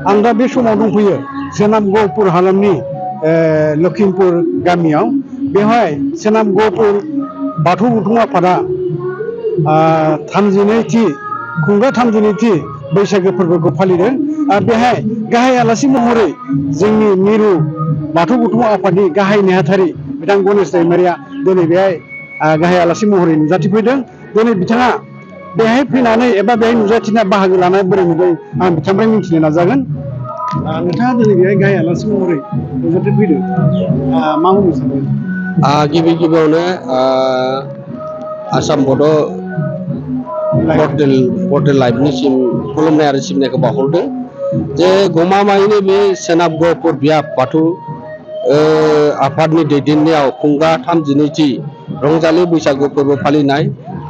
आं दा बे समाव दंफैयो सोनाब गहपुर हालामनि लखिमपुर गामियाव बेवहाय सोनाब गहपुर बाथौ गौथुम आफादा 32थि खुंगा 32थि बैसागो फोरबोखौ फालिदों आरो बेहाय गाहाय आलासि महरै जोंनि मिरु बाथौ गौथुम आफादनि गाहाय नेहाथारि बिथां गणेश दैमारिया दिनै बेहाय गाहाय आलासि महरै नुजाथिफैदों। दिनै बिथाङा बेहाय फैनानै एबा बेहाय नुजाथिना बाहागो लानाय बोरै नुदों आं बिथांनिफ्राय मिथिनो नाजागोन। नोंथाङा दिनै बेहाय गाहाय आलासि महरै नुजाथिफैदों मा बुंनो सानदों? गिबि गिबियावनो आसाम बड' पर्टेल लाइभनिसिम खुलुमनाय आरो सिबिनायखौ बावहरदों जे गमामायैनो बे सोनाब गहपुर बियाब बाथौ आफादनि दैदेननायाव खुंगा 32थि रंजालि बैसागु फोरबो फालिनाय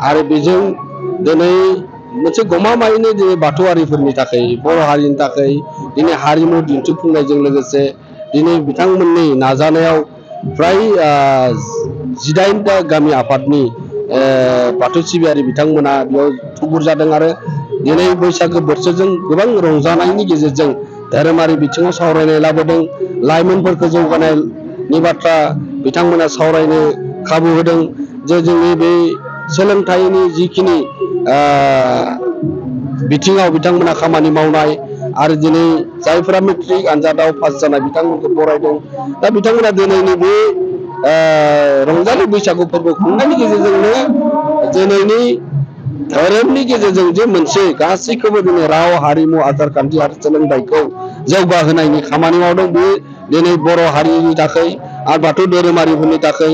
आरो बेजों दिनै मोनसे गमामायैनो दिनै बाथौआरिफोरनि थाखाय बर' हारिनि थाखाय दिनै हारिमु दिन्थिफुंनायजों लोगोसे दिनै बिथांमोननि नाजानायाव फ्राय 18टा गामि आफादनि बाथौ सिबियारि बिथांमोना बेयाव थुबुर जादों आरो दिनै बैसागो बोथोरजों गोबां रंजानायनि गेजेरजों धोरोमारि बिथिङाव सावरायनाय लाबोदों। लाइमोनफोरखौ जौगानायनि बाथ्रा बिथांमोना सावरायनो खाबु होदों जे जोंनि बे सोलोंथाइनि जिखिनि बिथिङाव बिथांमोना खामानि मावनाय आरो दिनै जायफोरा मेट्रिक आनजादाव पास जानाय बिथांमोनखौ बरायदों। दा बिथांमोना दिनैनि बे रंजालि बैसागु फोरबो खुंनायनि गेजेरजोंनो दिनैनि धोरोमनि गेजेरजों जे मोनसे गासैखौबो दिनै राव हारिमु आसार खान्थि आरो सोलोंथाइखौ जौगाहोनायनि खामानि मावदों। बे दिनै बर' हारिनि थाखाय आरो बाथौ धोरोमारिफोरनि थाखाय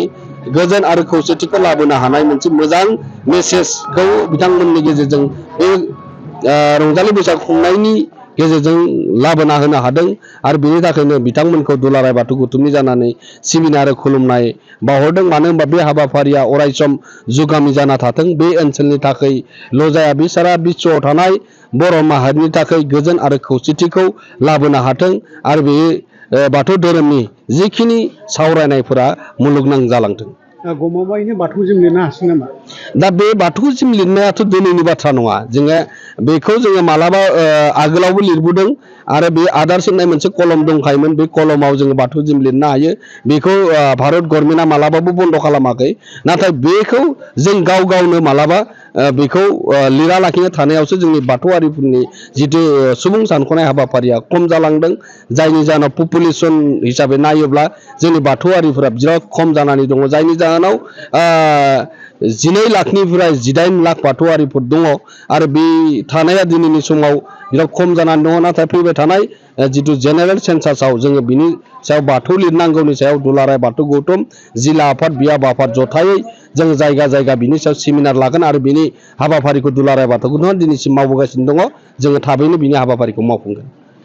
गोजोन आरो खौसेथिखौ लाबोनो हानाय मोनसे मोजां मेसेजखौ बिथांमोननि गेजेरजों बे रंजालि बैसागु खुंनायनि गेजेरजों लाबोना होनो हादों आरो बेनि थाखायनो बिथांमोनखौ दुलाराय बाथौ गौथुमनि जानानै सिबिनाय आरो खुलुमनाय बावहरदों। मानो होनबा बे हाबाफारिया अरायसम जुगामि जाना थाथों, बे ओनसोलनि थाखायल' जाया, बे सारा बिश्वआव थानाय बर' माहारिनि थाखाय गोजोन आरो खौसेथिखौ लाबोनो हाथों आरो बे बाथौ धोरोमनि जिखिनि सावरायनायफोरा मुलुगनां जालांथों। गमामायैनो बाथौजों लिरनो हासिगोन नामा? दा बे बाथौसिम लिरनायाथ' दिनैनि बाथ्रा नङा। बेखौ जोङो मालाबा आगोलावबो लिरबोदों आरो बे आदार्स होननाय मोनसे कलम दंखायोमोन। बे कलमाव जोङो बाथौसिम लिरनो हायो। बेखौ भारत गभर्नमेन्टआ मालाबाबो बन्द' खालामाखै। नाथाय बेखौ जों गाव गावनो मालाबा बेखौ लिरा लाखिनो थानायावसो जोंनि बाथौआरिफोरनि जिथु सुबुं सानख'नाय हाबाफारिया खम जालांदों। जायनि जाहोनाव पपुलेसन हिसाबै नायोब्ला जोंनि बाथौआरिफोरा बिराद खम जानानै दङ। जायनि जाहोनाव 12 लाखनिफ्राय 18 लाख बाथौआरिफोर दङ आरो बे थानाया दिनैनि समाव बिराद खम जानानै दङ। नाथाय फैबाय थानाय जिथु जेनेरेल सेन्सासाव जोङो बिनि सायाव बाथौ लिरनांगौनि सायाव दुलाराय बाथौ गौथुम जिल्ला आफाद बियाब आफाद जथायै जों जायगा जायगा बिनि सायाव सेमिनार लागोन आरो बिनि हाबाफारिखौ दुलाराय बाथौ गौथुमा दिनैसिम मावबोगासिनो दङ। जोङो थाबैनो बिनि हाबाफारिखौ मावफुंगोन।